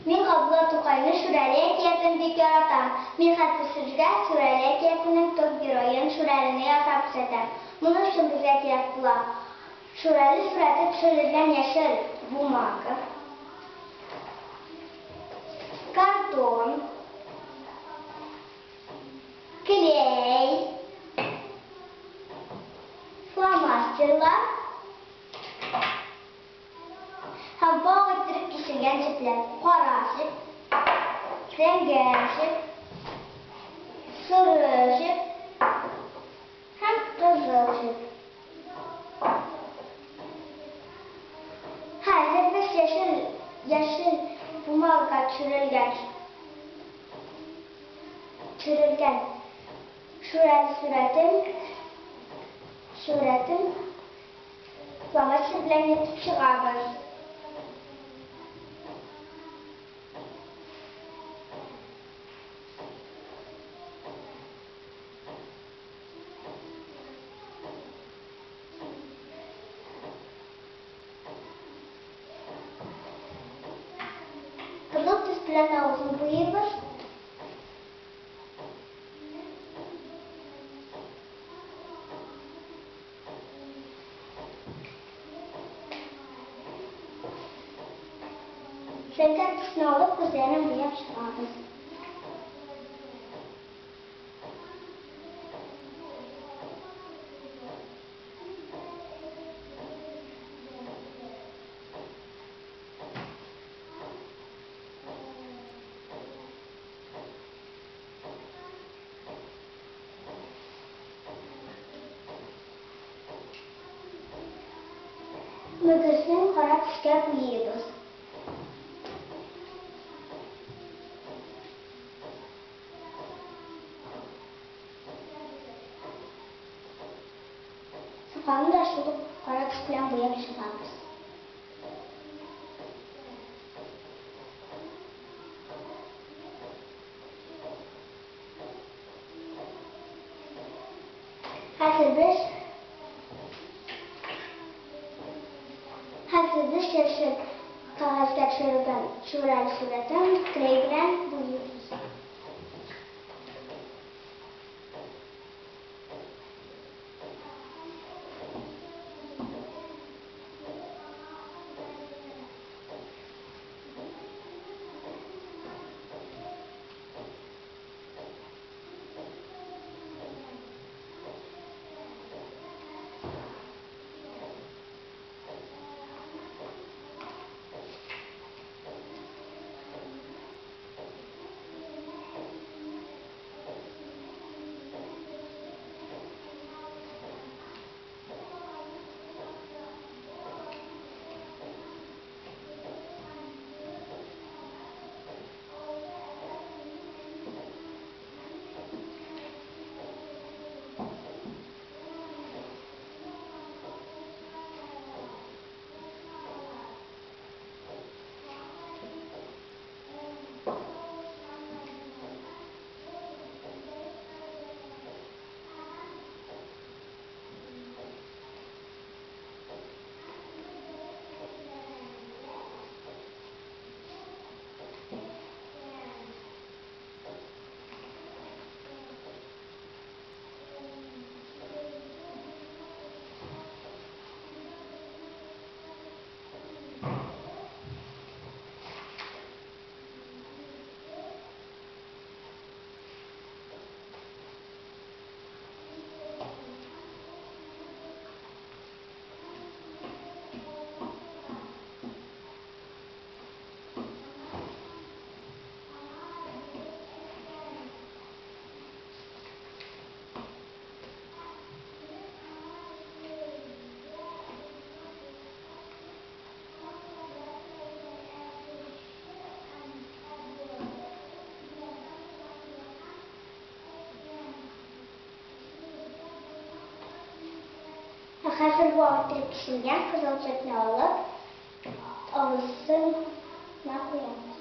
Мин Габдулла Тукайның Шүрәле әкиятен бик яратам. Мин хәзер сезгә Шүрәле әкиятенең төп героен, Шүрәлене ясап күрсәтәм. Моның өчен безгә кирәк була, Шүрәле сурәте төшерелгән яшел бумага, картон, клей, фломастерлар Һәм вак иттереп киселгән җепләр, кара җеп, зәңгәр җеп, соры җеп һәм кызыл җеп. Хәзер без яшел яшел бумагага төшерелгән төшерелгән шүрәле сурәтен сурәтен Фломастер белән йөртеп чыгабыз. Кызыл төс белән авызын буйыйбыз. Зәңгәр төсне алып, күзләрен буяп чыгабыз. Мөгезен кара төскә буйыйбыз. Сакалын да шул ук кара төс белән буяп чыгабыз. Хәзер без Хәзер без яшел кәгазьгә төшерелгән шүрәле сурәтен клей белән буйыйбыз. Ә хәзер бу иттереп киселгән кызыл җепне алып, авызына куябыз.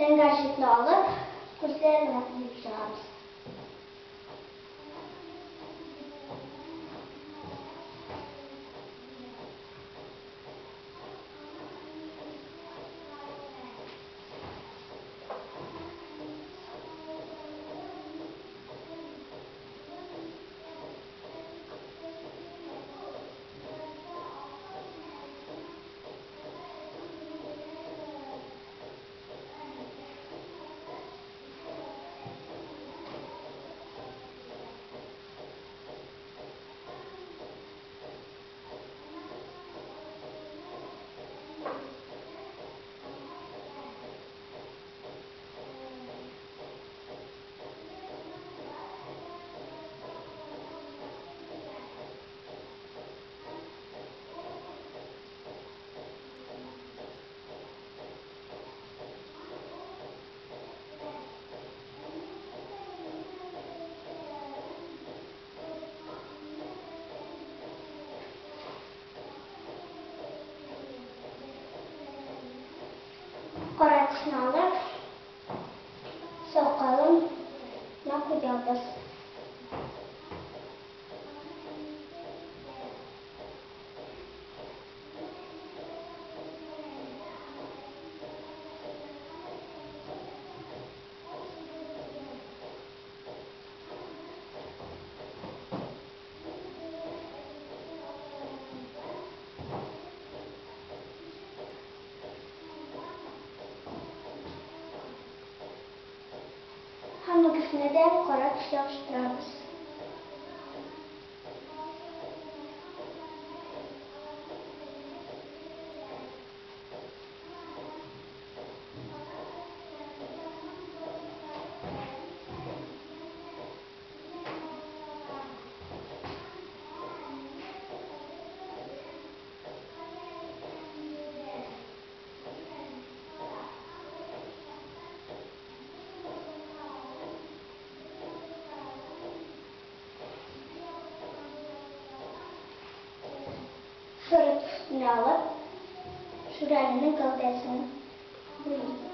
Зәңгәр җепне алып, күзләренә куеп чыгабыз. Кара төсне алып, сакалына куябыз. Һәм икесенә дә кара төс ябыштырабыз. Соры төсне алып, Шүрәленең гәүдәсен буйыйбыз.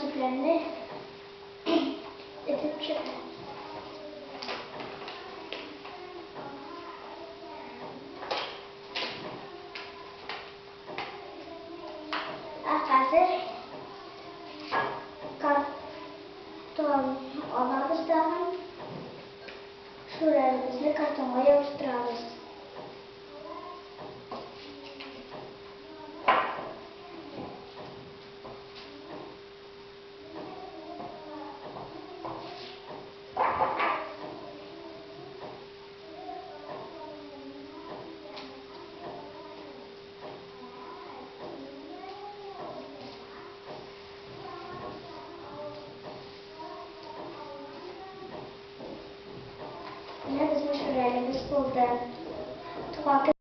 җепләрне этеп төшерәбез. Ә хәзер картон алабыз тагын, шүрәлебезне картонга ябыштырабыз. Менә безнең шүрәлебез булды. Туган